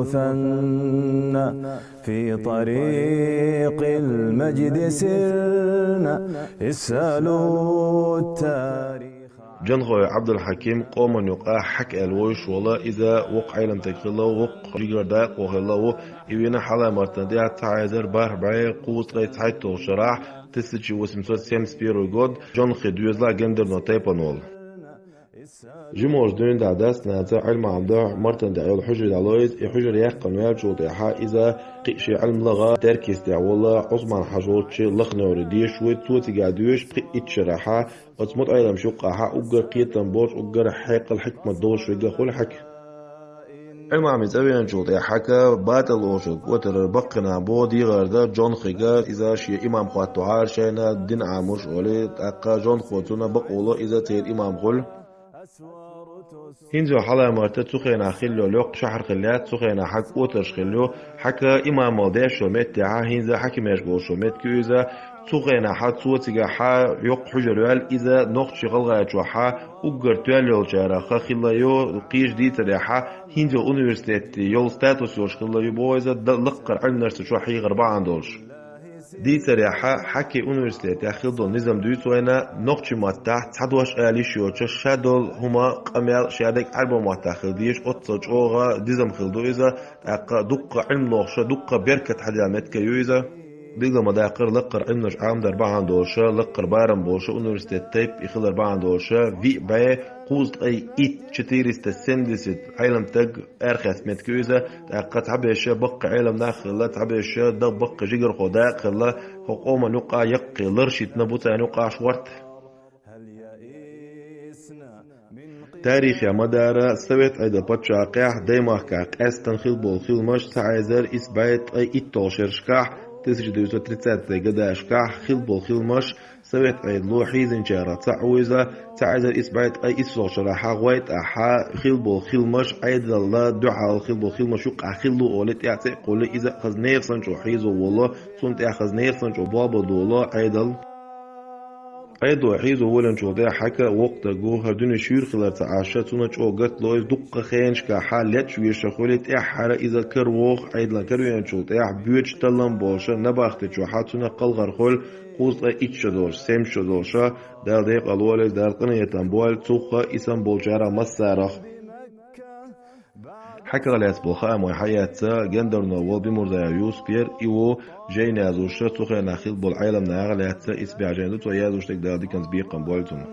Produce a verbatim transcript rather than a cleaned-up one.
مثنى في طريق المجد سرنا. اسألوا التاريخ. Джанхой Ӏабдул-Хьаким къоман юкъа хьаькъал войш вола, иза вокх Ӏеламтаг хилла, вокх жигара дакъо хилла ву, и вина хьалха-мартан тӀехьа цхьа эзар бархӀ бӀе кхузткъе цхьайтталгӀа шарахь, тысяча восемьсот семьдесят первый год, Джанхой доьзалахь Гендарно тайпан вола. Жимолча дуьйна дӀа дац-наца Ӏилман духьа мартан тӀехь йола хьужаре дӀалоз, и хьужаре яьккхина ваьллачул тӀехьа иза кхы а шен Ӏилма лагӀа Теркйистехь вола Ӏусман-Хьажа волчу Лахневре дешаш ву, цо цигахь доьшуш пхиъ-итт шарахьа, оцу мутаӀеламаш юкъахьа уггар кхетам болуш, уггар хьекъал, хьикмат долуш верг хуьлу хьаька. Ӏилман цӀа веанчул тӀехьа хьаька, БатӀал олучу котара баккхина бо дегӀар дан Джанхойга, иза шен имам хӀоттахьара шайна дин Ӏамош олий, тӀаккха Джанхой цунна бакъволу иза церан имам хуьлу. ХӀинца хьалха-марта цу хенахь хилла йолу йоккха шахьар хилла яц, цу хенахь хьаька котарш хилла ю, хьаька имамал деш йолу меттехьа, хӀинца хьаькамаш болуш йолу меттиг ю иза, цу хенахьа цо цигахьа йоккха хьужар ваьлла, иза нохчийн-гӀалгӀайчохьа уггар тоьлла йолчарах хилла ю, кхечу дийцарехьа, хӀинца йолу университетте йолу статус йолуш хилла ю боху иза, д-, лаккхара Ӏилманашца чохь хьехар бахьана долуш. Дийцарехьа, хьаький университетехь хилла долу низам дуьйцу вайна, нохчийн маттахь цхьа дош ала йиш йоцуш, ша долу хӀума, къамел шадерг Ӏаьрбийн маттахь хила дезаш, оццул чӀогӀа низам хилла ду иза, тӀаккха дуккха Ӏилма лохуша, дуккха беркат хьадаьлла меттиг ю иза. Билгал ма-даккхара, лаккхара Ӏилманаш Ӏамадар бахьана долуша, лаккхара барам болуша, университет тайпа и хилар бахьана долуша, виъ бӀе кхузткъе итт, четыреста семьдесят Ӏеламстаг арахецна меттиг ю иза, тӀаккха цхьаберш баккха Ӏелам нах хилла, цхьаберш дан баккха жигархо дакъа хилла, хӀокху къоман юкъа яккхий ларш йитина бу царна юкъахь шорта. Тарихехь ма-дарра, Совет Ӏедал пачхьалкхехь Даймахкахь къаьстина хилла болу хиламаш цхьа эзар исс бӀе ткъе итталгӀачу шерашкахь, тысяча девятьсот тридцатые годашкахь хилла болу хиламаш, Совет Ӏедало хьийзинчарах цхьаъ ву иза, цхьа эзар исс бӀе ткъе иссалгӀачу шарахьа гӀой тӀехьа хилла болу хиламаш, Ӏедална дуьхьал хилла болу хиламаш юкъахь хилла олий, тӀаьхьа цӀе а кхуллий, иза хаза нехан санна чӀогӀа хьийзо волло, цунна тӀехь хаза нехан санна чӀогӀа болх бан доло Ӏедал. Ӏедало хьийзо воллинчул тӀаьхьа хьаька воккха стаг ву, хӀара дуьне шуьйра хиларца Ӏаш, цунна чӀогӀа гатла иза, дуккха хенашкахьа лечкъа везаш хуьлий, тӀаьххьара иза каравогӀу, Ӏедална каравеанчул тӀаьхьа боьдуш таллам болуша, набахти чохьа цунна кхалхар хуьлу, кхузткъе итт шо долуша, семьдесят шо долуша, Дала декъал волийла, Дала къинхетам бойла цунах а, и санна болчарах массарах. Хьаьках лаьцна болу хаам вай хьаэцна, Гендарно волу Бимурзаев Юсуп яра, и ву жайна язъеш, цу хенахь хилла болу Ӏелам нахах лаьцна, исс бӀе жайна ду цо язъеш дерг, Дала диканца бекхам бойла цунна.